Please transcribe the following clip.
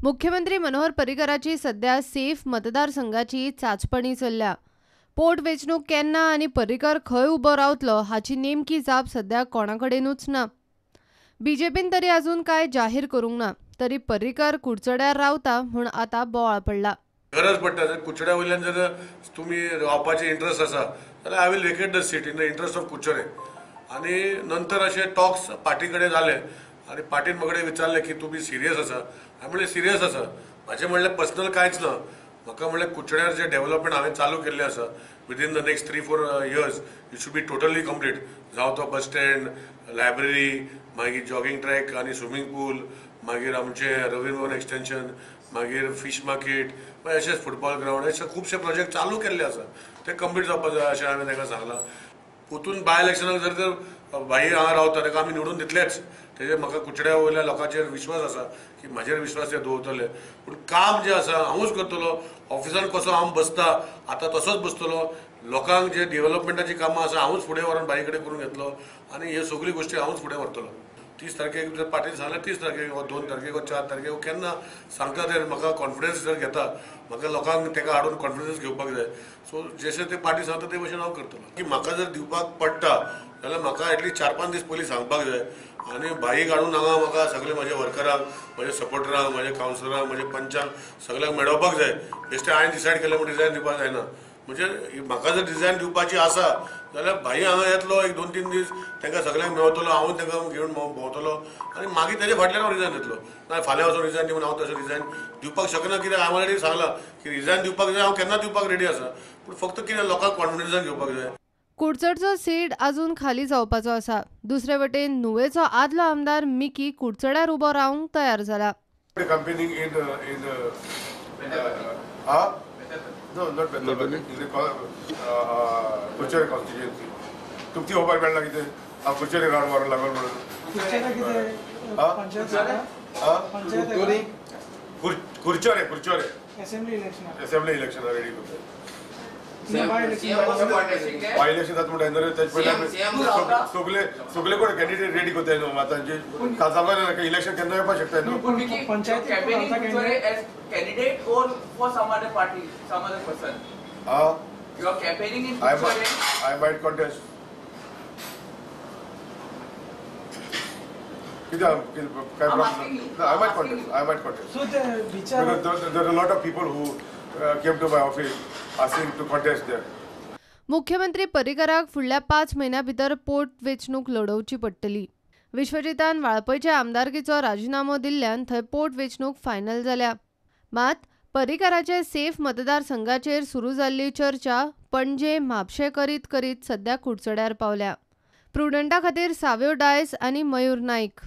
मुख्यमंत्री मनोहर पर्रीकराची सध्या सेफ मतदारसंघाची चाचपणी चल्ल्या. पोट वेंचणूक केन्ना आनी पर्रीकर खंय उबो रावतलो हाची नेमकी जाप सध्या कोणाकडेनूच ना. बीजेपीन तरी अजून काय जाहीर करूंक ना, तरी पर्रीकर कुडचड्यार रावता म्हूण आतां बोवाळ पडला. गरज पडटा जर कुडचड्या वयल्यान जर तुमी रावपाचे इंट्रस्ट आसा जाल्यार I will vacate the seat in the interest of Curchorem. आनी नंतर अशे टॉक्स पार्टी कडेन जाले आनी पार्टीन म्हाका विचारलें की तुमी सिरियस आसा. हांवें म्हणलें सिरियस आसा. म्हाजें म्हणलें पर्सनल कांयच ना. म्हाका म्हणलें कुडचड्यार जें डेव्हलपमेंट हांवें चालू केल्लें आसा within the next 3-4 years it should be totally complete. जावं तो बस स्टँड, लायब्ररी, मागीर जॉगिंग ट्रॅक आनी स्विमींग पूल, मागीर आमचें रवींद्र भवन एक्सटेंशन, मागीर फिश मार्केट, मागीर अशेंच फुटबॉल ग्रावंड, अशे खुबशे प्रोजेक्ट चालू केल्ले आसा ते कंप्लीट जावपाक जाय अशें हांवें तांकां सांगलां. पोतून बाय इलेक्शनाक जर तर भाई हांगा रावता ताका आमी निवडून दितलेच. तेजेर म्हाका कुडचड्या वयल्या लोकांचेर विश्वास आसा की म्हाजेर विश्वास ते दवरतले. पूण काम जें आसा हांवूच करतलो. ऑफिसान कसो हांव बसता आतां तसोच बसतलो. लोकांक जे डेव्हलपमेंटाचीं कामां आसा हांवूच फुडें व्हरून भाई कडेन करून घेतलो आनी ह्यो सगळ्यो गोश्टी हांवूच फुडें व्हरतलो. 30 तारखेक जर पार्टीन सांगलें 30 तारखेक वा 2 तारखेक वा 4 तारखेक वा केन्ना सांगता ते म्हाका कॉन्फिडन्स जर घेता म्हाका लोकांक ताका हाडून कॉन्फिडन्स घेवपाक जाय. सो जशें ते पार्टी सांगता ते भशेन हांव करतलो. की म्हाका जर दिवपाक पडटा जाल्यार म्हाका एटलिस्ट 4-5 दीस पयलीं सांगपाक जाय आनी भाईक हाडून हांगा म्हाका सगळे म्हज्या वर्करांक, म्हज्या सपोर्टरांक, म्हज्या कावन्सिलरांक, म्हज्या पंचांक सगळ्यांक मेळोवपाक जाय. बेश्टें हांवें डिसायड केलें म्हूण डिजायन दिवपाक जायना. म्हणजे म्हाका जर डिजायन दिवपाची आसा जाल्यार भाई हांगा येतलो एक 2-3 दीस तांकां सगळ्यांक मेळतलो, हांव तांकां घेवन भोंवतलो आनी मागीर तेजे फाटल्यान हांव रिजायन दितलो. ना फाल्यां वचून रिजायन दिवन हांव तशें रिजायन दिवपाक शकना. कित्याक हांवें ऑलरेडी सांगलां की रिजायन दिवपाक जाय, हांव केन्ना दिवपाक रेडी आसा. पूण फक्त कितें लोकांक कॉन्फिडन्सान घेवपाक जाय. कुडचडचो सीट अजून खाली जावपाचो आसा. दुसरे वटेन नुवेचो आदलो आमदार मिकी कुडचड्यार उबो रावंक तयार जाला. No, not Betalbatim. In the Curchorem constituency. तुमची होपार मेळना कितें? हांव कुडचडे राउंड मारूंक लागलो म्हणून. Curchorem, Curchorem. Assembly election ready करता. बाय इलेक्शन जाता म्हणटा न्हू तेजे पयलीं सगळे सगळे कोण कॅन्डिडेट रेडी करताय न्हू. आतां जे इलेक्शन केन्ना येवपाक शकता न्हू. Candidate or for some other party, some other person? You are campaigning in Curchorem? I might contest. I'm asking you. No, I might contest. I might contest. So the because there are a lot of people who came to my office asking to contest there. मुख्यमंत्री पर्रीकराक फुडल्या 5 म्हयन्यां भितर पोट वेंचणूक लडोवची पडटली. विश्वजितान वाळपयचे आमदारकीचो राजिनामो दिल्ल्यान थंय पोट वेंचणूक फायनल जाल्या. मात पर्रीकराचे सेफ मतदारसंघाचेर सुरू जाल्ली चर्चा पणजे म्हापशें करीत करीत सध्या कुडचड्यार पावल्या. प्रुडंटा खातीर साव्यो डायस आनी मयूर नाईक.